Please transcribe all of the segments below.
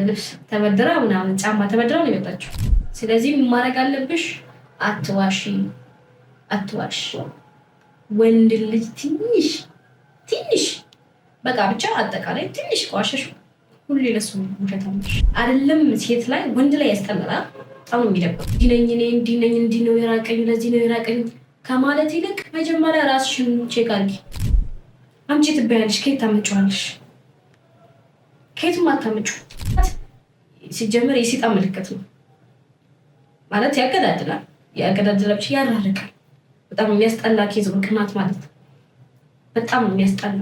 ልብስ ተበድራ ምናምን ጫማ ተበድራ ነው የመጣችው። ስለዚህ ማድረግ አለብሽ፣ አትዋሺ፣ አትዋሽ። ወንድ ልጅ ትንሽ ትንሽ በቃ ብቻ አጠቃላይ ትንሽ ከዋሸሽ ሁሌ ለሱ ውሸታም ነሽ። አይደለም ሴት ላይ ወንድ ላይ ያስጠላል። በጣም ነው የሚደብረው። እንዲህ ነኝ እኔ፣ እንዲህ ነኝ፣ እንዲህ ነው የራቀኝ፣ ለዚህ ነው የራቀኝ ከማለት ይልቅ መጀመሪያ ራስሽን check አድርጊ። አምጪ ትበያለሽ። ከየት ታመጪዋለሽ? ከየትም አታመጪው። ሲጀመር የሴጣን ምልክት ነው ማለት ያገዳድላል፣ ያገዳድላል ብቻ ያራርቃል። በጣም የሚያስጠላ case ነው ቅናት ማለት፣ በጣም የሚያስጠላ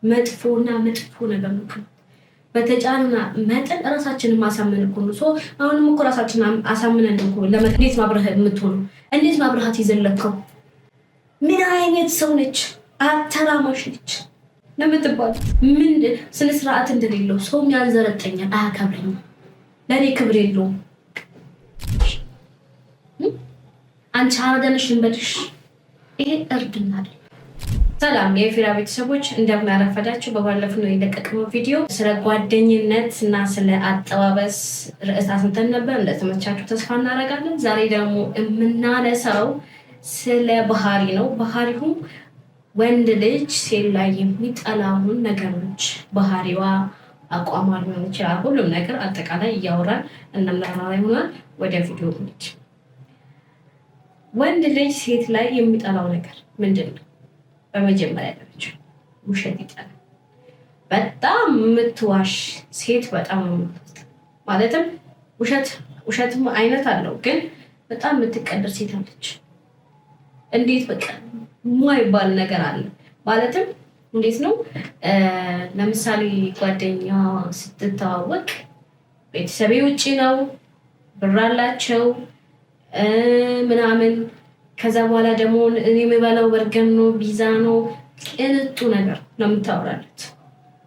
መጥፎና መጥፎ ነገር ነው። በተጫና መጠን እራሳችንን ማሳመን እኮ ነው። አሁንም እኮ ራሳችንን አሳምነን እኮ እንዴት ነው አብረህ የምትሆነው? እንዴት ነው አብረሃት የዘለከው? ምን አይነት ሰው ነች? አተራማሽ ነች ነው የምትባሉት። ምን ስነ ስርዓት እንደሌለው ሰውም ያንዘረጠኛል፣ አያከብረኝም፣ ለእኔ ክብር የለውም። አንቺ አራዳ ነሽ ልንበልሽ፣ ይሄ እርድና አይደለም። ሰላም የፊራ ቤተሰቦች፣ እንደምን አረፈዳችሁ። በባለፈው ነው የለቀቅነው ቪዲዮ ስለ ጓደኝነት እና ስለ አጠባበስ ርዕስ አስንተን ነበር። እንደተመቻችሁ ተስፋ እናደርጋለን። ዛሬ ደግሞ የምናነሳው ስለ ባህሪ ነው። ባህሪው ወንድ ልጅ ሴት ላይ የሚጠላውን ነገሮች፣ ባህሪዋ፣ አቋሟ ሊሆን ይችላል። ሁሉም ነገር አጠቃላይ እያወራን እናምራራ ይሆናል። ወደ ቪዲዮ እንሂድ። ወንድ ልጅ ሴት ላይ የሚጠላው ነገር ምንድን ነው? በመጀመሪያ ደረጃ ውሸት ይጠላል። በጣም የምትዋሽ ሴት በጣም ማለትም ውሸት ውሸትም አይነት አለው፣ ግን በጣም የምትቀደር ሴት አለች። እንዴት በቃ የማይባል ነገር አለ። ማለትም እንዴት ነው? ለምሳሌ ጓደኛ ስትተዋወቅ ቤተሰቤ ውጭ ነው፣ ብር አላቸው ምናምን፣ ከዛ በኋላ ደግሞ እኔ የምበላው በርገር ነው፣ ፒዛ ነው፣ ቅንጡ ነገር ነው የምታወራለት።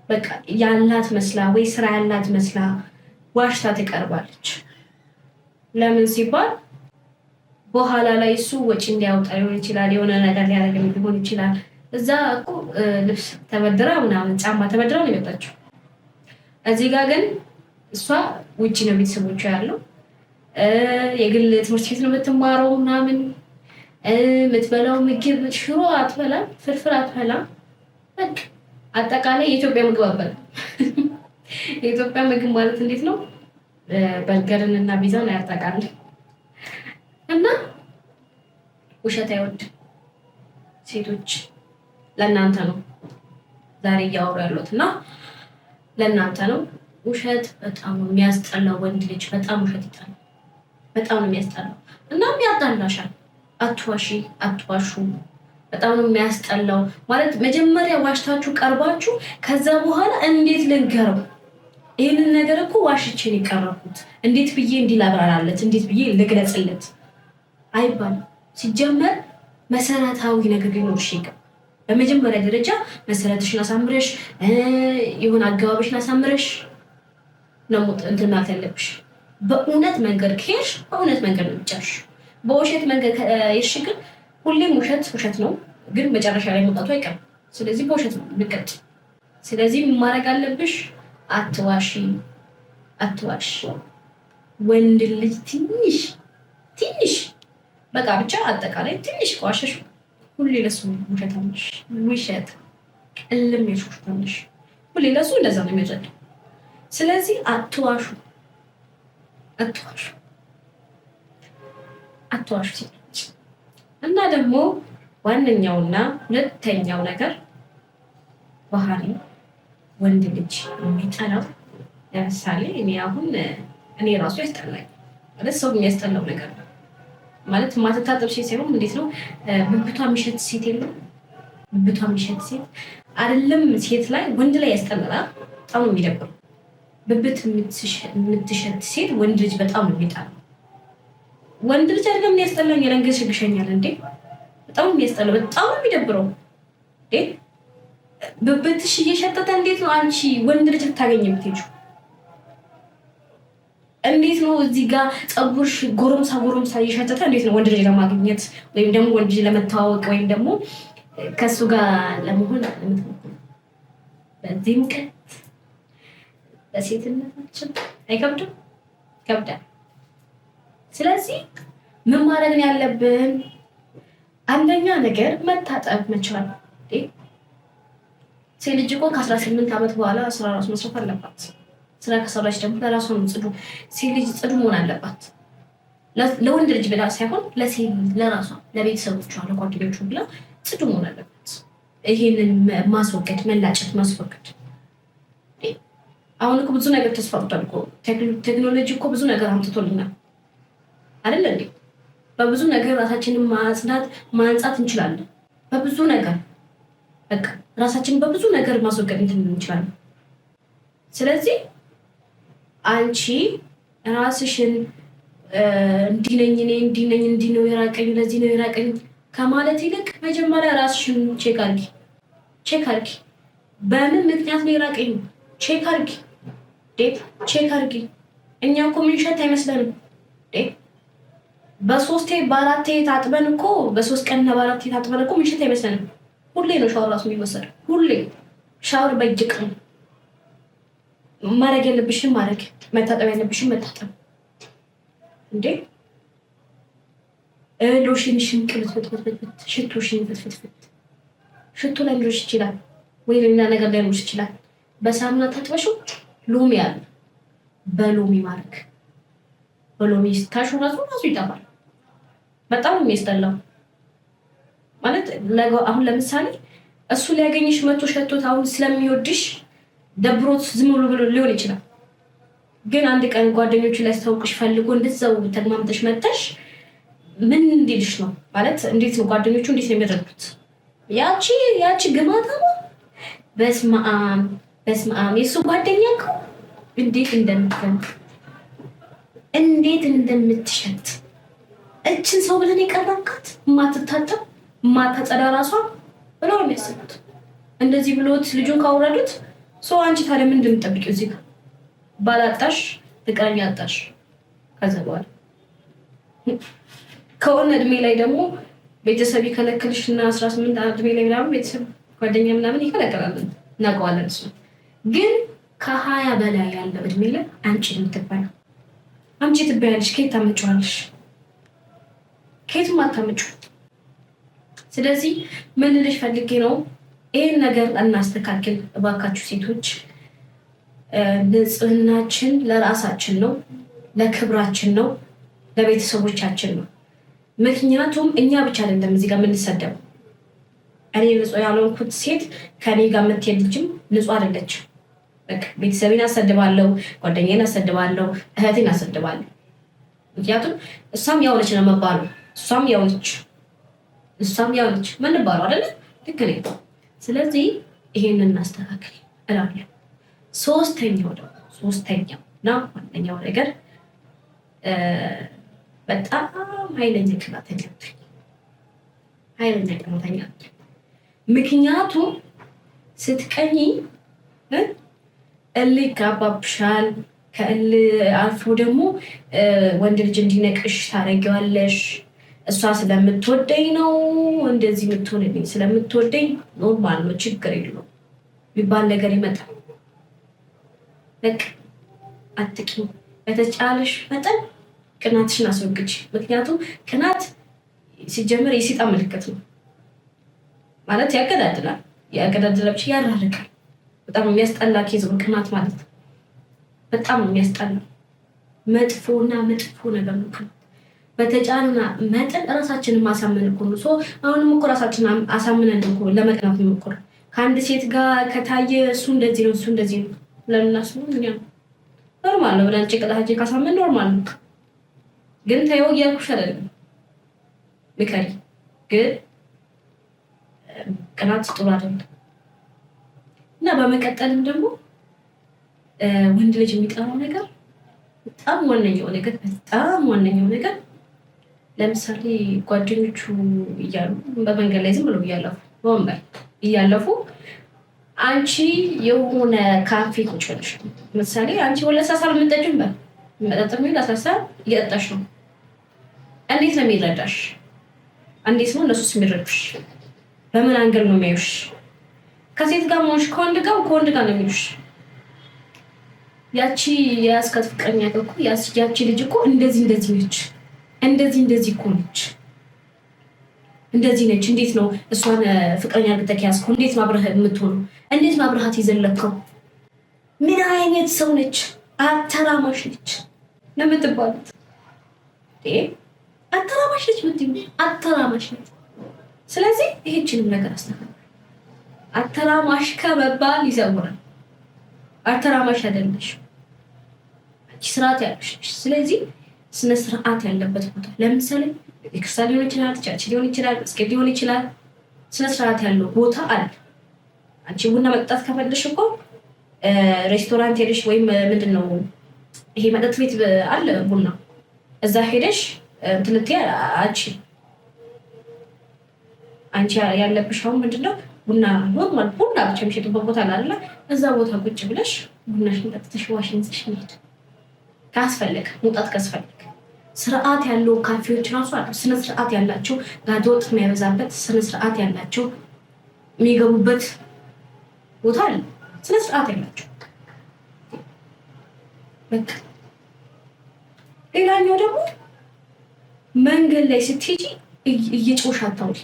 በቃ ያላት መስላ ወይ ስራ ያላት መስላ ዋሽታ ትቀርባለች። ለምን ሲባል በኋላ ላይ እሱ ወጪ እንዲያወጣ ሊሆን ይችላል፣ የሆነ ነገር ሊያደርግ ሊሆን ይችላል። እዛ እኮ ልብስ ተበድራ ምናምን ጫማ ተበድራ ነው የመጣችው። እዚህ ጋር ግን እሷ ውጭ ነው ቤተሰቦቿ ያለው፣ የግል ትምህርት ቤት ነው የምትማረው ምናምን፣ የምትበላው ምግብ ሽሮ አትበላም፣ ፍርፍር አትበላም። በቃ አጠቃላይ የኢትዮጵያ ምግብ አትበላም። የኢትዮጵያ ምግብ ማለት እንዴት ነው? በርገርን እና ፒዛን አያጠቃልም። እና ውሸት አይወድም። ሴቶች ለእናንተ ነው ዛሬ እያወሩ ያሉት እና ለእናንተ ነው። ውሸት በጣም ነው የሚያስጠላው። ወንድ ልጅ በጣም ውሸት ይጠላል። በጣም ነው የሚያስጠላው። እናም ያጣላሻል። አትዋሺ፣ አትዋሹ። በጣም ነው የሚያስጠላው። ማለት መጀመሪያ ዋሽታችሁ ቀርባችሁ ከዛ በኋላ እንዴት ልንገረው ይህንን ነገር እኮ ዋሽቼን የቀረብኩት እንዴት ብዬ እንዲህ ላብራራለት፣ እንዴት ብዬ ልግለጽለት አይባልም። ሲጀመር መሰረታዊ ነገር ሊኖርሽ ይገባል። በመጀመሪያ ደረጃ መሰረትሽን አሳምረሽ የሆነ አገባብሽን አሳምረሽ ነው እንትን ማለት ያለብሽ። በእውነት መንገድ ከሄድሽ በእውነት መንገድ ነው የሚጨርሽ። በውሸት መንገድ ከሄድሽ ግን ሁሌም ውሸት ውሸት ነው፣ ግን መጨረሻ ላይ መውጣቱ አይቀርም። ስለዚህ በውሸት ነው የሚቀጥ። ስለዚህ ማድረግ አለብሽ፣ አትዋሺ፣ አትዋሽ። ወንድ ልጅ ትንሽ ትንሽ በቃ ብቻ አጠቃላይ ትንሽ ከዋሸሽ ሁሌ ለሱ ውሸታም ነሽ። ውሸት ቅልም የሽ ውሸታም ነሽ። ሁሌ ለሱ እንደዛ ነው የሚረዳው። ስለዚህ አትዋሹ፣ አትዋሹ፣ አትዋሹ ሴቶች። እና ደግሞ ዋነኛውና ሁለተኛው ነገር ባህሪ ወንድ ልጅ የሚጠላው፣ ለምሳሌ እኔ አሁን እኔ ራሱ ያስጠላኝ ማለት ሰው የሚያስጠላው ነገር ነው ማለት ማትታጠብ ሴት ሳይሆን እንዴት ነው ብብቷ የሚሸት ሴት የለም። ብብቷ የሚሸት ሴት አይደለም ሴት ላይ ወንድ ላይ ያስጠላል። በጣም ነው የሚደብረው። ብብት የምትሸት ሴት ወንድ ልጅ በጣም ነው የሚጠላው። ወንድ ልጅ አይደለም ያስጠላኝ፣ ያንገሸግሸኛል እንዴ! በጣም ነው የሚያስጠላው። በጣም ነው የሚደብረው። እንዴ ብብትሽ እየሸተተ እንዴት ነው አንቺ ወንድ ልጅ ልታገኝ የምትሄጂው? እንዴት ነው እዚህ ጋር ፀጉርሽ ጎረምሳ ጎረምሳ እየሸተተ እንዴት ነው ወንድ ልጅ ለማግኘት ወይም ደግሞ ወንድ ልጅ ለመተዋወቅ ወይም ደግሞ ከእሱ ጋር ለመሆን የምትሞክሩ? በዚህም ቀን ለሴትነታችን አይከብድም? ይከብዳል። ስለዚህ ምን ማድረግ ነው ያለብን? አንደኛ ነገር መታጠብ መቻል። ሴት ልጅ እኮ ከ18 ዓመት በኋላ ስራ ራሱ መስራት አለባት። ስራ ከሰራች ደግሞ ለራሷ ነው ጽዱ። ሴት ልጅ ጽዱ መሆን አለባት። ለወንድ ልጅ ብላ ሳይሆን ለሴት ለራሷ፣ ለቤተሰቦቿ፣ ለጓደኞቿ ብላ ጽዱ መሆን አለባት። ይሄንን ማስወገድ፣ መላጨት ማስወገድ። አሁን እኮ ብዙ ነገር ተስፋፍቷል እኮ፣ ቴክኖሎጂ እኮ ብዙ ነገር አምጥቶልናል አይደለ እንዴ? በብዙ ነገር ራሳችንን ማጽዳት ማንጻት እንችላለን። በብዙ ነገር በቃ ራሳችንን በብዙ ነገር ማስወገድ እንትን እንችላለን። ስለዚህ አንቺ ራስሽን እንዲህ ነኝ እኔ፣ እንዲህ ነኝ፣ እንዲህ ነው የራቀኝ፣ ለዚህ ነው የራቀኝ ከማለት ይልቅ መጀመሪያ ራስሽን check አድርጊ። Check አድርጊ። በምን ምክንያት ነው የራቀኝ? Check አድርጊ። Check አድርጊ። እኛ እኮ ምንሸት አይመስለንም። በሶስቴ በአራቴ ታጥበን እኮ፣ በ3 ቀንና በአራቴ ታጥበን እኮ ምንሸት አይመስለንም። ሁሌ ነው ሻወር ራሱ የሚወሰደው። ሁሌ ሻወር በየቀኑ ማድረግ ያለብሽን ማድረግ፣ መታጠብ ያለብሽን መታጠብ። እንዴ ሎሽንሽን ቅብትብትብትብት፣ ሽቶሽን ፍትፍትፍት። ሽቶ ላይኖርሽ ይችላል ወይ ሌላ ነገር ላይኖርሽ ይችላል። በሳሙና ታጥበሽው ሎሚ አለ፣ በሎሚ ማድረግ፣ በሎሚ ስታሹ ራሱ ራሱ ይጠፋል። በጣም ነው የሚያስጠላው። ማለት አሁን ለምሳሌ እሱ ሊያገኝሽ መቶ ሸቶት አሁን ስለሚወድሽ ደብሮት ዝም ብሎ ብሎ ሊሆን ይችላል። ግን አንድ ቀን ጓደኞቹ ሊያስታውቅሽ ፈልጎ እንደዛው ተግማምተሽ መተሽ ምን እንዲልሽ ነው? ማለት እንዴት ነው ጓደኞቹ እንዴት ነው የሚረዱት? ያቺ ግማታ ነው። በስመ አብ በስመ አብ፣ የእሱ ጓደኛ እኮ እንዴት እንደምትገርም፣ እንዴት እንደምትሸት፣ እችን ሰው ብለን የቀረብካት ማትታጠብ ማታጸዳ ራሷ ብለው ነው የሚያስቡት። እንደዚህ ብሎት ልጁን ካወረዱት ሰው አንቺ ታዲያ ምን እንደምጠብቂው? እዚህ ጋር ባላጣሽ ፍቅረኛ አጣሽ። ከዛ በኋላ ከሆነ እድሜ ላይ ደግሞ ቤተሰብ ይከለክልሽ እና 18 እድሜ ላይ ምናምን ቤተሰብ ጓደኛ ምናምን ይከለክላል፣ እናውቀዋለን። እሱ ግን ከ20 በላይ ያለው እድሜ ላይ አንቺ የምትባለው አምጪ ትባያለሽ። ከየት ታመጪዋለሽ? ከየትም አታመጪው። ስለዚህ ምን ልልሽ ፈልጌ ነው፣ ይህን ነገር እናስተካክል እባካችሁ ሴቶች። ንጽህናችን ለራሳችን ነው፣ ለክብራችን ነው፣ ለቤተሰቦቻችን ነው። ምክንያቱም እኛ ብቻ አይደለም እዚህ ጋር የምንሰደበው። እኔ ንጹህ ያልሆንኩት ሴት ከኔ ጋር የምትሄድ ልጅም ንጹህ አይደለችም። በቃ ቤተሰቤን አሰድባለሁ፣ ጓደኛዬን አሰድባለሁ፣ እህቴን አሰድባለሁ። ምክንያቱም እሷም ያው ነች ነው መባሉ፣ እሷም ያው ነች፣ እሷም ያው ነች ምንባሉ አይደለ? ልክ ነኝ። ስለዚህ ይሄንን እናስተካክል እላለሁ። ሶስተኛው ደግሞ፣ ሶስተኛው እና ዋነኛው ነገር በጣም ኃይለኛ ቅናተኛ፣ ኃይለኛ ቅናተኛ። ምክንያቱም ስትቀኚ እልህ ይጋባብሻል። ከእልህ አልፎ ደግሞ ወንድ ልጅ እንዲነቅሽ ታደርጊዋለሽ። እሷ ስለምትወደኝ ነው እንደዚህ የምትሆንልኝ፣ ስለምትወደኝ normal ነው፣ ችግር የለውም የሚባል ነገር ይመጣል። በቃ አትቅኚ። በተቻለሽ መጠን ቅናትሽን አስወግጅ። ምክንያቱም ቅናት ሲጀምር የሴጣን ምልክት ነው። ማለት ያገዳድላል፣ ያገዳድላል ብቻ ያራርቃል። በጣም የሚያስጠላ case ነው ቅናት ማለት፣ በጣም የሚያስጠላ መጥፎና መጥፎ ነገር ነው ቅናት። በተጫና መጠን እራሳችንን ማሳመን እኮ ነው። አሁንም እኮ ራሳችንን አሳምነን እኮ ለመቅናት ሞክር። ከአንድ ሴት ጋር ከታየ እሱ እንደዚህ ነው፣ እሱ እንደዚህ ነው ብለን እናስቡ፣ እኛ normal ነው ብለን ጭንቅላታችን ካሳመን normal ነው። ግን ተይው እያልኩሽ አይደለም፣ ምከሪ። ግን ቅናት ጥሩ አይደለም። እና በመቀጠልም ደግሞ ወንድ ልጅ የሚጠራው ነገር፣ በጣም ዋነኛው ነገር፣ በጣም ዋነኛው ነገር፣ ለምሳሌ ጓደኞቹ እያሉ በመንገድ ላይ ዝም ብሎ እያለፉ፣ በወንበር እያለፉ አንቺ የሆነ ካፌ ቁጭ ብለሽ፣ ለምሳሌ አንቺ ለስላሳ ነው የምትጠጪው፣ በል መጠጥ የሚሆን ለስላሳ እየጠጣሽ ነው። እንዴት ነው የሚረዳሽ? እንዴት ነው እነሱስ የሚረዱሽ? በምን angle ነው የሚያዩሽ? ከሴት ጋር መሆንሽ ከወንድ ጋር ከወንድ ጋር ነው የሚሉሽ። ያቺ የያዝካት ፍቅረኛ እኮ ያቺ ልጅ እኮ እንደዚህ እንደዚህ ነች፣ እንደዚህ እንደዚህ እኮ ነች፣ እንደዚህ ነች። እንዴት ነው እሷን ፍቅረኛ አድርገህ ያዝከው? እንዴት ነው አብረህ የምትሆነው? እንዴት ነው አብረሃት የዘለከው? ምን አይነት ሰው ነች? አተራማሽ ነች ነው የምትባሉት። አተራማሽ ነች የምትይው አተራማሽ ነች። ስለዚህ ይሄችንም ነገር አስተካክል። አተራማሽ ከመባል ይዘውራል። አተራማሽ አይደለሽ፣ አንቺ ስርዓት ያለሽ ነሽ። ስለዚህ ስነ ስርዓት ያለበት ቦታ ለምሳሌ ቤተክርስቲያን ሊሆን ይችላል፣ church ሊሆን ይችላል፣ መስጊድ ሊሆን ይችላል። ስነ ስርዓት ያለው ቦታ አለ። አንቺ ቡና መጠጣት ከፈለሽ እኮ ሬስቶራንት ሄደሽ ወይም ምንድን ነው ይሄ መጠጥ ቤት አለ ቡና፣ እዛ ሄደሽ እንትን ልትይ አትችይም። አንቺ ያለብሽ አሁን ምንድን ነው ቡና normal ቡና ብቻ የሚሸጡበት ቦታ አለ አይደለ? እዛ ቦታ ቁጭ ብለሽ ቡናሽን ጠጥተሽ ዋሽን ይዘሽ መሄድ ካስፈለገ፣ መውጣት ካስፈለገ ስርዓት ያለው ካፌዎች ራሱ አሉ። ስነ ስርዓት ያላቸው ጋጠወጥ የሚያበዛበት ስነ ስርዓት ያላቸው የሚገቡበት ቦታ አለ። ስነ ስርዓት ያላቸው በቃ። ሌላኛው ደግሞ መንገድ ላይ ስትሄጂ እየጮሽ አታውሪ።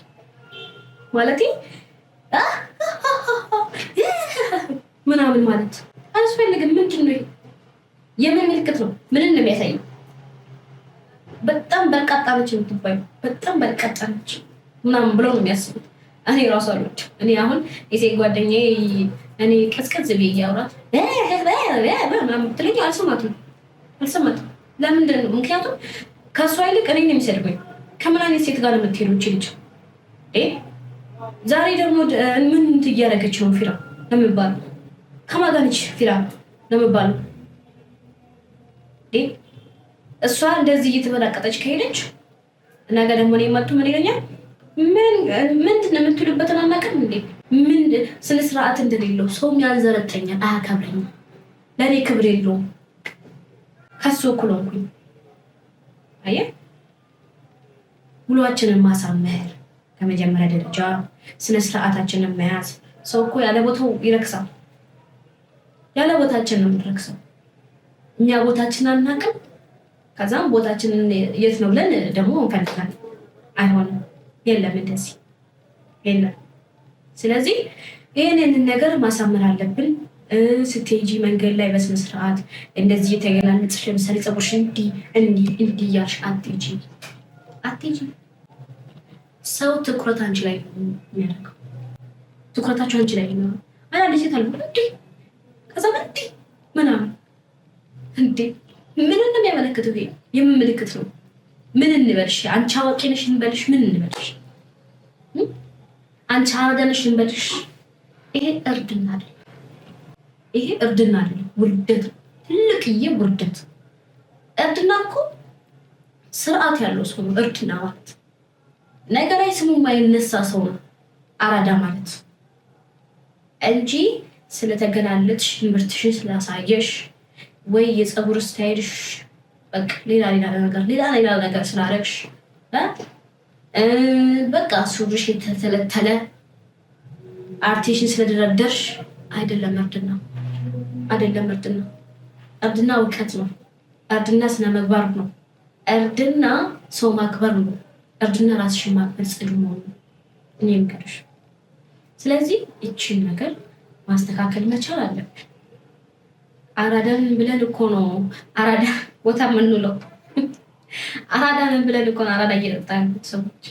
ማለቴ ምናምን ማለት አያስፈልግም። ምንድን ነው የምን ምልክት ነው? ምንን ነው የሚያሳየው? በጣም በርቃጣ ነች የምትባዩ፣ በጣም በርቃጣ ነች ምናምን ብለው ነው የሚያስቡት። እኔ ራሱ አልወድም። እኔ አሁን የሴት ጓደኛዬ እኔ ቀዝቀዝ ብዬ እያወራት ምናምን ብትለኝ አልሰማትም አልሰማትም። ለምንድን ነው? ምክንያቱም ከእሷ ይልቅ እኔን ነው የሚሰድበኝ። ከምን አይነት ሴት ጋር ነው የምትሄዱ እቺ ልጅ? ዛሬ ደግሞ ምን እያደረገች ነው ፊራ ነው የሚባለው? ከማን ጋር ነች ፊራ ነው የሚባለው? እሷ እንደዚህ እየተበላቀጠች ከሄደች ነገ ደግሞ እኔ መጡ ምን ይለኛል? ምንድን ነው የምትሉበትን አናውቅም እንዴ? ምን ስነ ስርዓት እንደሌለው ሰውም ያንዘረጠኛል፣ አያከብረኝም፣ ለእኔ ክብር የለውም። ከሱ እኩል ሆንኩኝ። አየህ፣ ውሏችንን ማሳመር ከመጀመሪያ ደረጃ ስነ ስርዓታችንን መያዝ። ሰው እኮ ያለ ቦታው ይረክሳል። ያለ ቦታችን ነው የምንረክሰው። እኛ ቦታችን አናውቅም። ከዛም ቦታችንን የት ነው ብለን ደግሞ እንፈልጋለን። አይሆንም፣ የለም፣ እንደዚህ የለም። ስለዚህ ይህንን ነገር ማሳመር አለብን። ስትሄጂ መንገድ ላይ በስነ ስርዓት እንደዚህ የተገላለጽሽ፣ ለምሳሌ ፀጉርሽ እንዲህ እንዲህ እንዲህ እያልሽ አትሄጂ አትሄጂ። ሰው ትኩረት አንቺ ላይ ነው የሚያደርገው። ትኩረታቸው አንቺ ላይ ነው። አንዳንድ ሴት አሉ እንዲህ ከዛ እንዲህ ምናምን እንዴ፣ ምን ነው የሚያመለክተው? ይሄ የምን ምልክት ነው? ምን እንበልሽ? አንቺ አዋቂ ነሽ እንበልሽ? ምን እንበልሽ? አንቺ አራዳ ነሽ እንበልሽ? ይሄ እርድና አይደለም። ይሄ እርድና አይደለም፣ ውርደት ነው። ትልቅዬ ውርደት። እርድና እኮ ስርዓት ያለው ሰው ነው እርድና ማለት። ነገ ላይ ስሙ የማይነሳ ሰው ነው አራዳ ማለት እንጂ ስለተገላለጥሽ፣ ምርትሽን ስላሳየሽ ወይ የፀጉር style ሽ በቃ ሌላ ሌላ ነገር ሌላ ሌላ ነገር ስላደረግሽ፣ በቃ ሱሪሽ የተተለተለ አርቴሽን ስለደረደርሽ አይደለም እርድና፣ አይደለም እርድና። እርድና እውቀት ነው። እርድና ስነ ምግባር ነው። እርድና ሰው ማክበር ነው። እርድና ራስሽን ማክበር፣ ጽዱ መሆን ነው። እኔ የምከርሽ። ስለዚህ ይችን ነገር ማስተካከል መቻል አለብን። አራዳንን ብለን እኮ ነው አራዳ ቦታ የምንውለው። አራዳንን ብለን እኮ ነው አራዳ እየጠጣ ያሉት ሰዎች።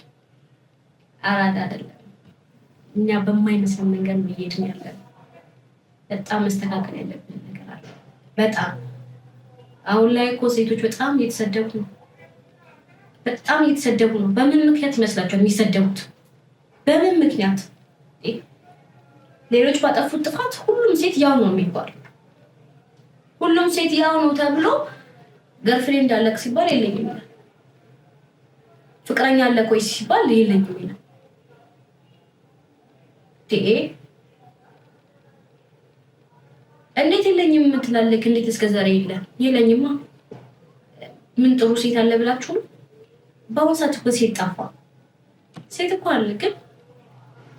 አራዳ አይደለም። እኛ በማይመስለን መንገድ ነው እየሄድን ያለን። በጣም መስተካከል ያለብን ነገር አለ። በጣም አሁን ላይ እኮ ሴቶች በጣም እየተሰደቡ ነው። በጣም እየተሰደቡ ነው። በምን ምክንያት ይመስላችኋል የሚሰደቡት? በምን ምክንያት? ሌሎች ባጠፉት ጥፋት ሁሉም ሴት ያው ነው የሚባል፣ ሁሉም ሴት ያው ነው ተብሎ girlfriend አለክ ሲባል የለኝም ይላል። ፍቅረኛ አለክ ወይ ሲባል የለኝም ይላል። እንዴት የለኝም ትላለህ? እንዴት እስከ ዛሬ የለ? የለኝማ። ምን ጥሩ ሴት አለ ብላችሁ ነው? በአሁን ሰዓት እኮ ሴት ጠፋ። ሴት እኮ አለ፣ ግን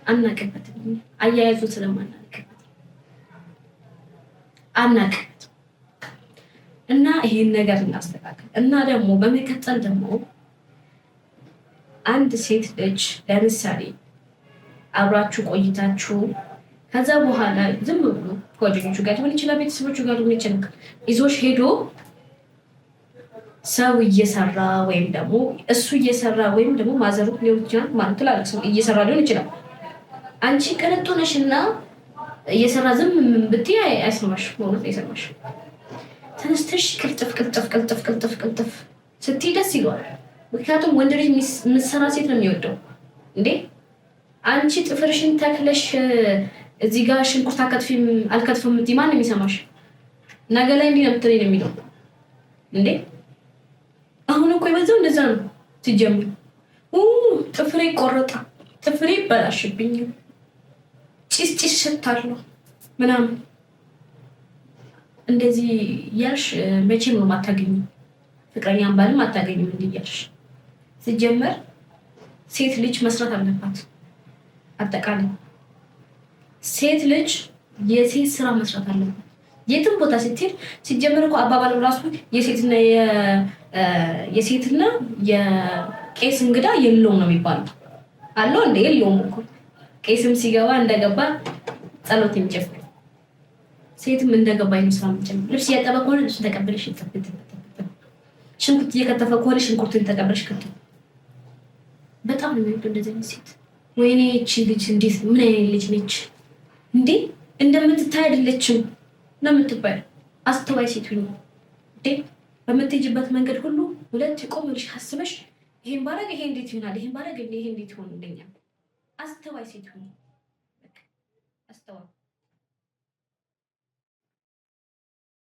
አናውቅበትም። አያያዙን ስለማናውቅበት አናውቅበትም። እና ይሄን ነገር እናስተካክል። እና ደግሞ በመቀጠል ደግሞ አንድ ሴት ልጅ ለምሳሌ አብራችሁ ቆይታችሁ ከዛ በኋላ ዝም ብሎ ጓደኞቹ ጋር ሊሆን ይችላል፣ ቤተሰቦቹ ጋር ሊሆን ይችላል፣ ይዞሽ ሄዶ ሰው እየሰራ ወይም ደግሞ እሱ እየሰራ ወይም ደግሞ ማዘሩ ሊሆን ይችላል፣ ማለት ትላልቅ ሰው እየሰራ ሊሆን ይችላል። አንቺ ቅንጡ ነሽና እየሰራ ዝም ብትይ አይሰማሽ፣ በእውነት አይሰማሽ። ተነስተሽ ቅልጥፍ ቅልጥፍ ቅልጥፍ ቅልጥፍ ቅልጥፍ ስትይ ደስ ይለዋል። ምክንያቱም ወንድ ልጅ የምትሰራ ሴት ነው የሚወደው። እንዴ አንቺ ጥፍርሽን ተክለሽ እዚህ ጋር ሽንኩርት አከትፊም አልከትፍም የምትይ ማን ነው የሚሰማሽ? ነገ ላይ እንዲህ ነው የምትለኝ ነው የሚለው። እንዴ አሁን እኮ የበዛው እንደዛ ነው። ሲጀምር ጥፍሬ ቆረጣ፣ ጥፍሬ ይበላሽብኛል፣ ጭስ ጭስ ሽታለሁ ምናምን እንደዚህ እያልሽ መቼም ነው የማታገኙ፣ ፍቅረኛም ባልም አታገኙም እንዲህ እያልሽ። ሲጀመር ሴት ልጅ መስራት አለባት። አጠቃላይ ሴት ልጅ የሴት ስራ መስራት አለባት። የትም ቦታ ስትሄድ ሲጀመር እኮ አባባሉ ራሱ የሴትና የቄስ እንግዳ የለውም ነው የሚባለው። አለው እንደ የለውም እኮ። ቄስም ሲገባ እንደገባ ጸሎት የሚጀምር፣ ሴትም እንደገባ ነው ስራ የሚጀምር። ልብስ እያጠበ ከሆነ ልብሱን ተቀብለሽ፣ ሽንኩርት እየከተፈ ከሆነ ሽንኩርቱን ተቀብለሽ ከተፍ። በጣም ነው የሚወደው እንደዚህ አይነት ሴት። ወይኔ ይቺ ልጅ እንዴት ምን አይነት ልጅ ነች እንዴ? እንደምትታይ አይደለችም ነው የምትባለው። አስተዋይ ሴት ሁኚ እንዴ። በምትሄጂበት መንገድ ሁሉ ሁለት ቆም ብለሽ አስበሽ ይሄን ባረግ ይሄ እንዴት ይሆናል፣ ይሄን ባረግ ይሄ እንዴት ይሆንልኛል። አስተዋይ ሴት ሁኚ። አስተዋይ።